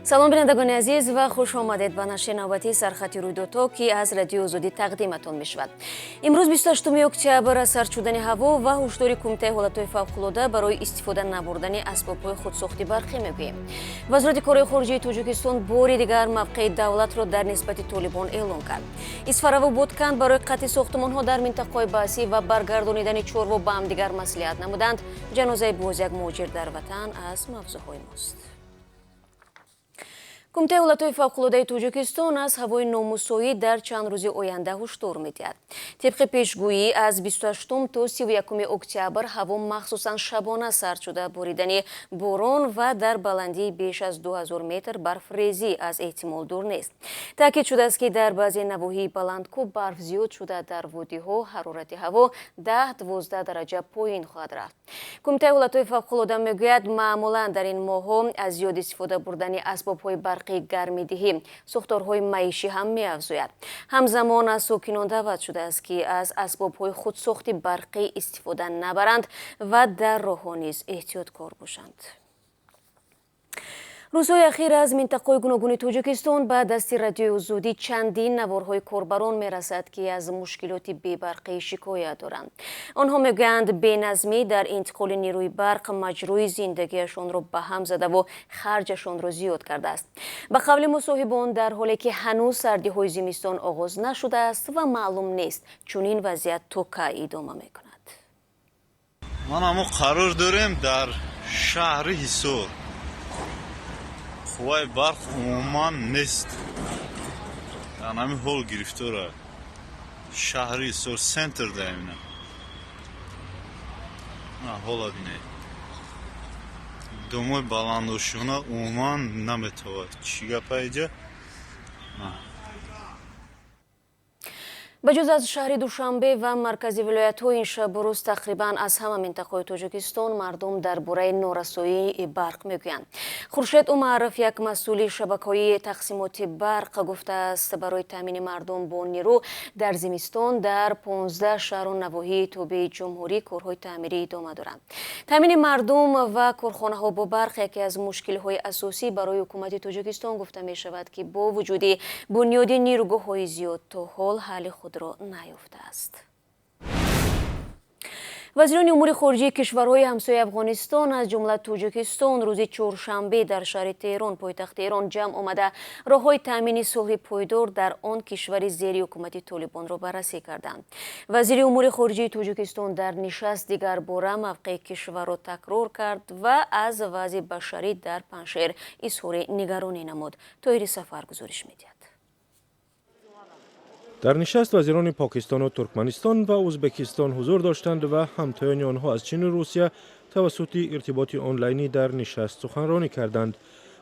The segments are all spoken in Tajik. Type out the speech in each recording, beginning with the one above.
Салом, бинандагони азиз, ва хуш омадед ба нашри навбатии Сархати рӯйдодҳо, ки аз Радиои Озодӣ тақдиматон мешавад. Имрӯз, 28 октябр, аз сард шудани ҳаво ва ҳушдори Кумитаи ҳолатҳои фавқулода барои истифода набурдани асбобҳои худсохти барқӣ мегӯем. Вазорати корҳои хориҷии Тоҷикистон бори дигар мавқеи давлатро дар нисбати Толибон эълон кард. Исфараву Бодканд барои қатъи сохтумонҳо дар минтақаҳои баҳсӣ ва баргардонидани чорво ба ҳамдигар маслиҳат намуданд. Ҷанозаи боз як муҳоҷир дар ватан аз мавзӯъҳои мост. Кумитаи ҳолатҳои фавқулодаи Тоҷикистон аз ҳавои номусоид дар чанд рӯзи оянда ҳушдор медиҳад. Тибқи пешгӯӣ, аз 28 то 31 октябр ҳаво, махсусан шабона, сард шуда, боридани борон ва дар баландии беш аз 2000 метр барфрезӣ аз эҳтимол дур нест. Таъкид шудааст, ки дар баъзе навоҳии баландкӯҳ барф зиёд шуда, дар водиҳо ҳарорати ҳаво 10-12 дараҷа поин хоҳад рафт. Кумитаи ҳолатҳои фавқулода мегӯяд, маъмулан дар ин моҳҳо аз зиёд истифода бурдани асбобҳои барқии гармидиҳӣ сӯхторҳои маишӣ ҳам меафзояд. Ҳамзамон аз сокинон даъват шудааст, ки аз асбобҳои худсохти барқӣ истифода набаранд ва дар роҳҳо низ эҳтиёткор бошанд. Рӯзҳои ахир аз минтақаҳои гуногуни Тоҷикистон ба дасти Радиои Озодӣ чандин наворҳои корбарон мерасад, ки аз мушкилоти бебарқӣ шикоят доранд. Онҳо мегӯянд, беназмӣ дар интиқоли нерӯи барқ маҷрӯи зиндагиашонро ба ҳам задаву харҷашонро зиёд кардааст. Ба қавли мусоҳибон, дар ҳоле ки ҳанӯз сардиҳои зимистон оғоз нашудааст ва маълум нест, чунин вазъият то кай идома мекунад. Мана, мо қарор дорем дар шаҳри Ҳисор. Қувваи барқ умуман нест. Дар ҳамин ҳол гирифтора шаҳри Ҳисор, центр даимина ҳола бинед. Домои баландошёна умуман наметавад. Чӣ гапа иҷа? Ба ҷуз аз шаҳри Душанбе ва маркази вилоятҳо, ин шабу рӯз тақрибан аз ҳама минтақаҳои Тоҷикистон мардум дар бораи норасоии барқ мегӯянд. Хуршед Умаров, як масъули шабакаҳои тақсимоти барқ, гуфтааст, барои таъмини мардум бо нерӯ дар зимистон дар 15 шаҳру навоҳии тобеи ҷумҳурӣ корҳои таъмирӣ идома доранд. Таъмини мардум ва корхонаҳо бо барқ яке аз мушкилҳои асосӣ барои ҳукумати Тоҷикистон гуфта мешавад, ки бо вуҷуди бунёди нерӯгоҳҳои зиёд то ҳол ҳалли худро наёфтааст. Вазирони умури хориҷии кишварҳои ҳамсояи Афғонистон, аз ҷумла Тоҷикистон, рӯзи чоршанбе дар шаҳри Теҳрон, пойтахти Эрон, ҷамъ омада, роҳҳои таъмини сулҳи пойдор дар он кишвари зери ҳукумати Толибонро баррасӣ карданд. Вазири умури хориҷии Тоҷикистон дар нишаст дигарбора мавқеи кишварро такрор кард ва аз вазъи башарӣ дар Панҷшер изҳори нигаронӣ намуд. Тоҳири Сафар гузориш медиҳад. Дар нишаст вазирони Покистону Туркманистон ва Ӯзбекистон ҳузур доштанд ва ҳамтоёни онҳо аз Чину Русия тавассути иртиботи онлайнӣ дар нишаст суханронӣ карданд.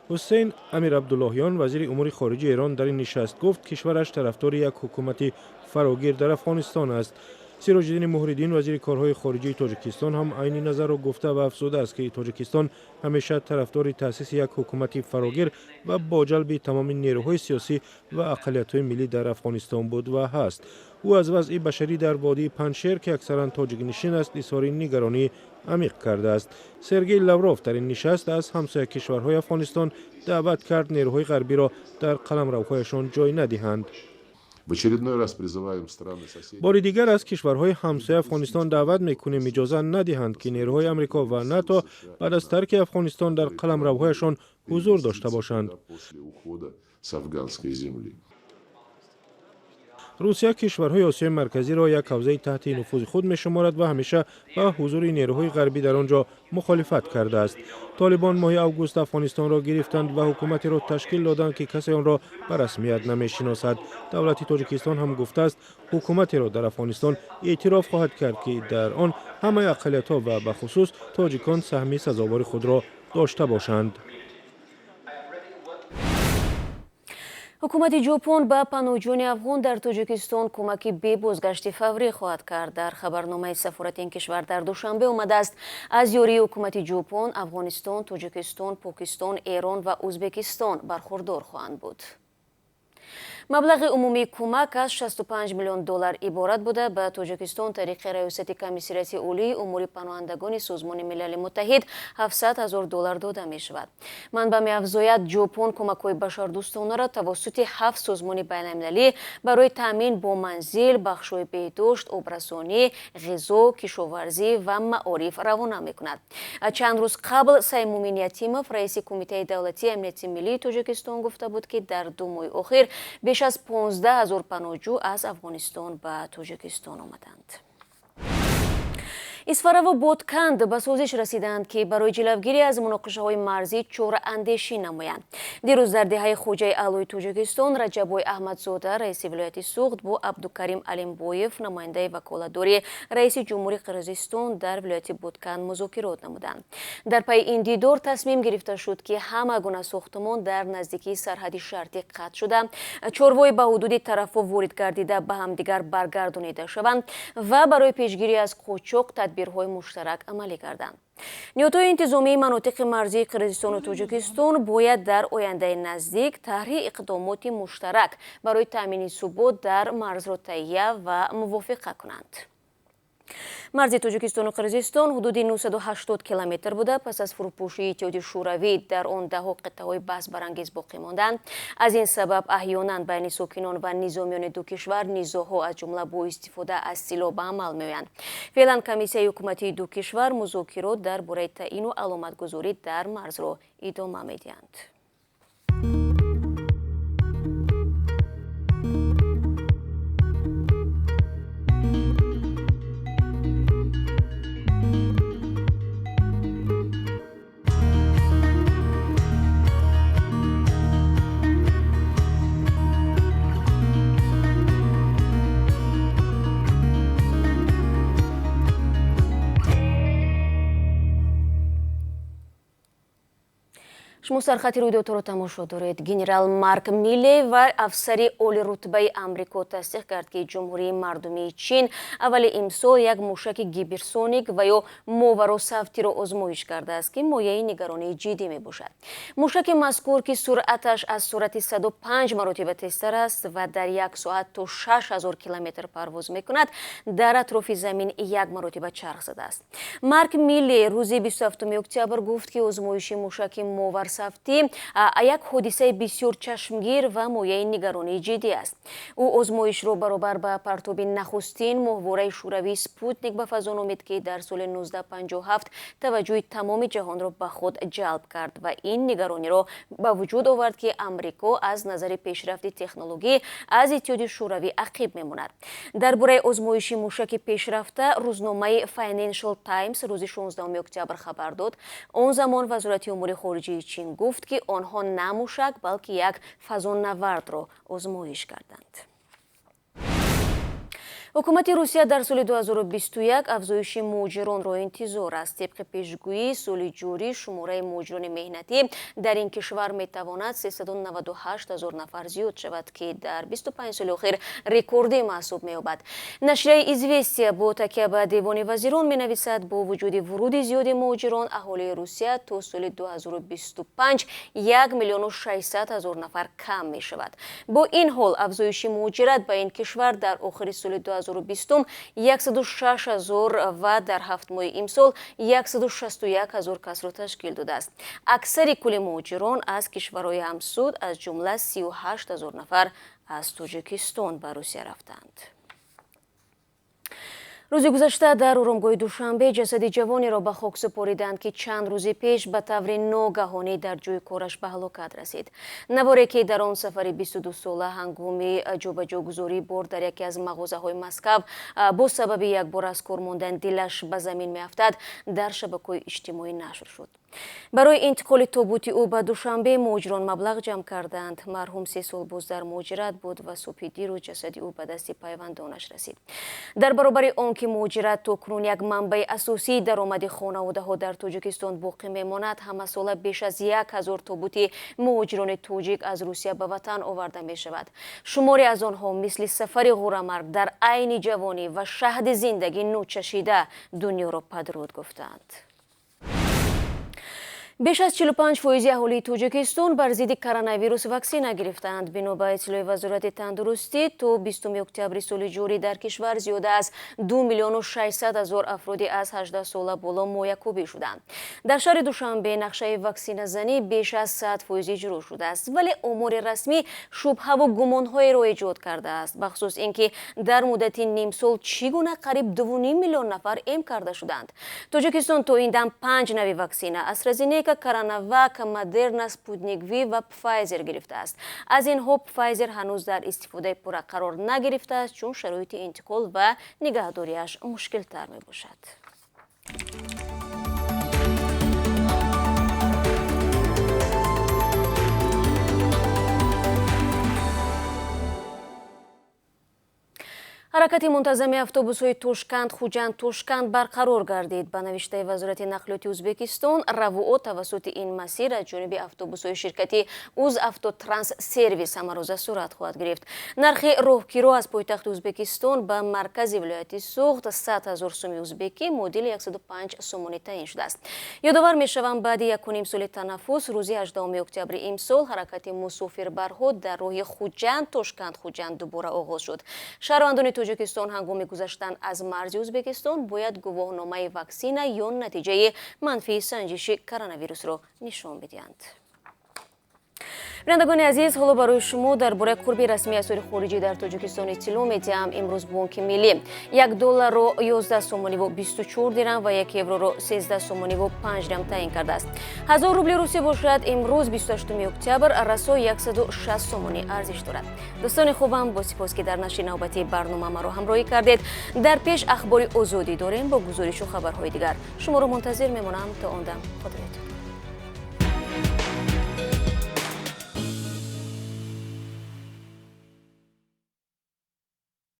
Ҳусейн Амирабдуллоҳиён, вазири умури хориҷии Эрон, дар ин нишаст гуфт, кишвараш тарафдори як ҳукумати фарогир дар Афғонистон аст. Сироҷиддини Муҳриддин, вазири корҳои хориҷии Тоҷикистон, ҳам айни назарро гуфта ва афзудааст, ки Тоҷикистон ҳамеша тарафдори таъсиси як ҳукумати фарогир ва бо ҷалби тамоми нерӯҳои сиёсӣ ва ақаллиятҳои миллӣ дар Афғонистон буд ва ҳаст. Ӯ аз вазъи башарӣ дар водии Панҷшер, ки аксаран тоҷикнишин аст, изҳори нигаронӣ амиқ кардааст. Сергей Лавров дар ин нишаст аз ҳамсоя кишварҳои Афғонистон даъват кард, нерӯҳои ғарбиро дар қаламравҳояшон ҷой надиҳанд. В очередной раз призываем страны соседей. Бори дигар аз кишварҳои ҳамсояи Афғонистон даъват мекунем, иҷоза надиҳанд, ки нерӯҳои Амрико ва НАТО баъд аз тарки Афғонистон дар қаламравҳояшон ҳузур дошта бошанд. После ухода с афганской земли. Русия кишварҳои Осиёи Марказиро як ҳавзаи таҳти нуфузи худ мешуморад ва ҳамеша ба ҳузури нерӯҳои ғарбӣ дар он ҷо мухолифат кардааст. Толибон моҳи август Афғонистонро гирифтанд ва ҳукуматеро ташкил доданд, ки касе онро ба расмият намешиносад. Давлати Тоҷикистон ҳам гуфтааст, ҳукуматеро дар Афғонистон эътироф хоҳад кард, ки дар он ҳамаи ақаллиятҳо ва бахусус тоҷикон саҳми сазовори худро дошта бошанд. Ҳукумати Ҷопон ба паноҳҷӯёни афғон дар Тоҷикистон кӯмаки бебозгашти фаврӣ хоҳад кард. Дар хабарномаи сафорати ин кишвар дар Душанбе омадааст, аз ёрии ҳукумати Ҷопон Афғонистон, Тоҷикистон, Покистон, Эрон ва Ӯзбекистон бархурдор хоҳанд буд. Маблағи умумии кӯмак аз 65 миллион доллар иборат буда, ба Тоҷикистон тариқи Раёсати Комиссариати Олии умури паноҳандагони Созмони Милали Муттаҳид 700 ҳазор доллар дода мешавад. Манбаъ меафзояд, Ҷопон кӯмакҳои башардӯстонаро тавассути ҳафт созмони байналмилалӣ барои таъмин бо манзил, бахшҳои беҳдошт, обрасонӣ, ғизо, кишоварзӣ ва маориф равона мекунад. Чанд рӯз қабл Саймумин Ятимов, раиси Кумитаи давлатии амнияти миллии Тоҷикистон, гуфта буд, ки дар 2 моҳи охир беш аз 15 ҳазор паноҳҷӯ аз Афғонистон ба Тоҷикистон омаданд. Исфараву Ботканд ба созиш расиданд, ки барои ҷилавгирӣ аз муноқишаҳои марзӣ чораандешӣ намоянд. Дирӯз дар деҳаи Хоҷаи Аълои Тоҷикистон Раҷаббой Аҳмадзода, раиси вилояти Суғд, бо Абдукарим Алимбоев, намояндаи ваколатдори раиси ҷумҳури Қирғизистон дар вилояти Ботканд музокирот намуданд. Дар пайи ин дидор тасмим гирифта шуд, ки ҳама гуна сохтумон дар наздикии сарҳади шартӣ қатъ шуда, чорвои ба ҳудуди тарафҳо ворид гардида ба ҳамдигар баргардонида шаванд ва барои пешгирӣ аз қочоқ тадбирҳои муштарак амалӣ карданд. Ниҳодҳои интизомии манотиқи марзии Қирғизистону Тоҷикистон бояд дар ояндаи наздик таҳри иқдомоти муштарак барои таъмини субот дар марзро таҳия ва мувофиқа кунанд. Марзи Тоҷикистону Қирғизистон ҳудуди 980 километр буда, пас аз фурӯпошии Иттиҳоди Шӯравӣ дар он даҳо қитъаҳои баҳсбарангез боқӣ монданд. Аз ин сабаб аҳёнан байни сокинон ва низомиёни ду кишвар низоъҳо аз ҷумла бо истифода аз силоҳ ба амал меоянд. Феълан комиссияи ҳукуматии ду кишвар музокирот дар бораи таъину аломатгузорӣ дар марзро идома медиҳанд. Шумо сархати рӯйдодҳоро тамошо доред. Генерал Марк Милли ва афсари олирутбаи Амрико тасдиқ кард, ки Ҷумҳурии Мардумии Чин аввали имсол як мушаки гиперсоник ва ё моваросавтиро озмоиш кардааст, ки мояи нигаронии ҷиддӣ мебошад. Мушаки мазкур, ки суръаташ аз суръати 105 маротиба тезтар аст ва дар як соат то 6000 километр парвоз мекунад, дар атрофи замин як маротиба чарх задааст. Марк Милли рӯзи 27 октябр гуфт, ки озмоиши мушаки моварсавтӣ як ҳодисаи бисёр чашмгир ва мояи нигаронии ҷиддӣ аст. Ӯ озмоишро баробар ба партоби нахустин моҳвораи шӯравии Спутник ба фазо номид, ки дар соли 1957 таваҷҷӯҳи тамоми ҷаҳонро ба худ ҷалб кард ва ин нигарониро ба вуҷуд овард, ки Амрико аз назари пешрафти технологӣ аз Иттиҳоди Шӯравӣ ақиб мемонад. Дар бораи озмоиши мушаки пешрафта рӯзномаи Financial Times рӯзи 16 октябр хабар дод. Он замон Вазорати умури хориҷии Чин гуфт, ки онҳо на мушак, балки як фазонавардро озмоиш карданд. Ҳукумати Русия дар соли 2021 афзоиши муҳоҷиронро интизор аст. Тибқи пешгӯӣ, соли ҷорӣ шумораи муҳоҷирони меҳнатӣ дар ин кишвар метавонад 398 ҳазор нафар зиёд шавад, ки дар 25 соли охир рекордӣ маҳсуб меёбад. Нашрияи «Известия» бо такя ба Девони вазирон менависад, бо вуҷуди вуруди зиёди муҳоҷирон, аҳолии Русия то соли 2025 1 миллиону 600 ҳазор нафар кам мешавад. Бо ин ҳол афзоиши муҳоҷират ба ин кишвар дар охири соли 2020 106 ҳазор ва дар 7 моҳи имсол 161 ҳазор касро ташкил додааст. Аксари кулли муҳоҷирон аз кишварҳои ҳамсуд, аз ҷумла 38 ҳазор нафар аз Тоҷикистон ба Русия рафтанд. Рӯзи гузашта дар оромгоҳи Душанбе ҷасади ҷавонеро ба хок супориданд, ки чанд рӯзи пеш ба таври ногаҳонӣ дар ҷои кораш ба ҳалокат расид. Наворе, ки дар он сафари 22сола ҳангоми ҷобаҷогузории бор дар яке аз мағозаҳои Москав бо сабаби якбор аз кор мондан дилаш ба замин меафтад, дар шабакаҳои иҷтимоӣ нашр шуд. Барои интиқоли тобути ӯ ба Душанбе муҳоҷирон маблағ ҷамъ карданд. Марҳум 3 сол боз дар муҳоҷират буд ва субҳи дирӯз ҷасади ӯ ба дасти пайвандонаш расид. Дар баробари он ки муҳоҷират то кунун як манбаи асосии даромади хонаводаҳо дар Тоҷикистон боқӣ мемонад, ҳамасола беш аз 1000 тобути муҳоҷирони тоҷик аз Русия ба ватан оварда мешавад. Шуморе аз онҳо мисли Сафари Ғурамарг дар айни ҷавонӣ ва шаҳди зиндагӣ нӯчашида дунёро падруд гуфтанд. Беш аз 45% аҳолии Тоҷикистон бар зидди коронавирус ваксина гирифтаанд. Бино ба иттилои Вазорати тандурустӣ, то 20 октябри соли ҷорӣ дар кишвар зиёда аз 2 миллиону 600 ҳазор афроди аз 18 сола боло моякубӣ шуданд. Дар шаҳри Душанбе нақшаи ваксиназанӣ беш аз 100% иҷро шудааст, вале омори расмӣ шубҳаву гумонҳоеро эҷод кардааст, бахусус ин ки дар муддати нимсол чӣ гуна қариб 2,5 миллион нафар эм карда шуданд. Тоҷикистон то ин дам 5 нави ваксина AstraZeneca, Коронавак, Модерна, Спутник Ви ва Пфайзер гирифтааст. Аз инҳо Пфайзер ҳанӯз дар истифодаи пурра қарор нагирифтааст, чун шароити интиқол ва нигаҳдориаш мушкилтар мебошад. Ҳаракати мунтазами автобусҳои Тошканд, Хуҷанд, Тошканд барқарор гардид. Ба навиштаи Вазорати нақлиёти Ӯзбекистон, равуо тавассути ин масир аз ҷониби автобусҳои ширкати Узавтотранс Сервис ҳамарӯза сурат хоҳад гирифт. Нархи роҳкиро аз пойтахти Ӯзбекистон ба маркази вилояти Суғд 100 ҳазор суми ӯзбекӣ муодили 105 сомонӣ таъин шудааст. Ёдовар мешавам, баъди 1,5 соли танаффус рӯзи 18 октябри имсол ҳаракати мусофирбарҳо дар роҳи Хуҷанд, Тошканд, Хуҷанд дубора оғоз шуд. Шаҳрвандони Тоҷикистон ҳангоми гузаштан аз марзи Ӯзбекистон бояд гувоҳномаи ваксина ё натиҷаи манфии санҷиши коронавирусро нишон бидиҳанд. Бинандагони азиз, ҳоло барои шумо дар бораи қурби расмии асъори хориҷӣ дар Тоҷикистон иттилоъ медиҳам. Имрӯз Бонки Миллӣ 1 долларро 11 сомониву 24 дирам ва 1 евроро 13 сомониву 5 дирам таъин кардааст. 1000 рубли русӣ бошад, имрӯз 28 октябр расо 160 сомонӣ арзиш дорад. Дӯстони хубам, бо сипос ки дар нашри навбатии барнома маро ҳамроҳӣ кардед. Дар пеш ахбори озодӣ дорем бо гузоришу хабарҳои дигар. Шуморо мунтазир мемонам. То он дам худоятон.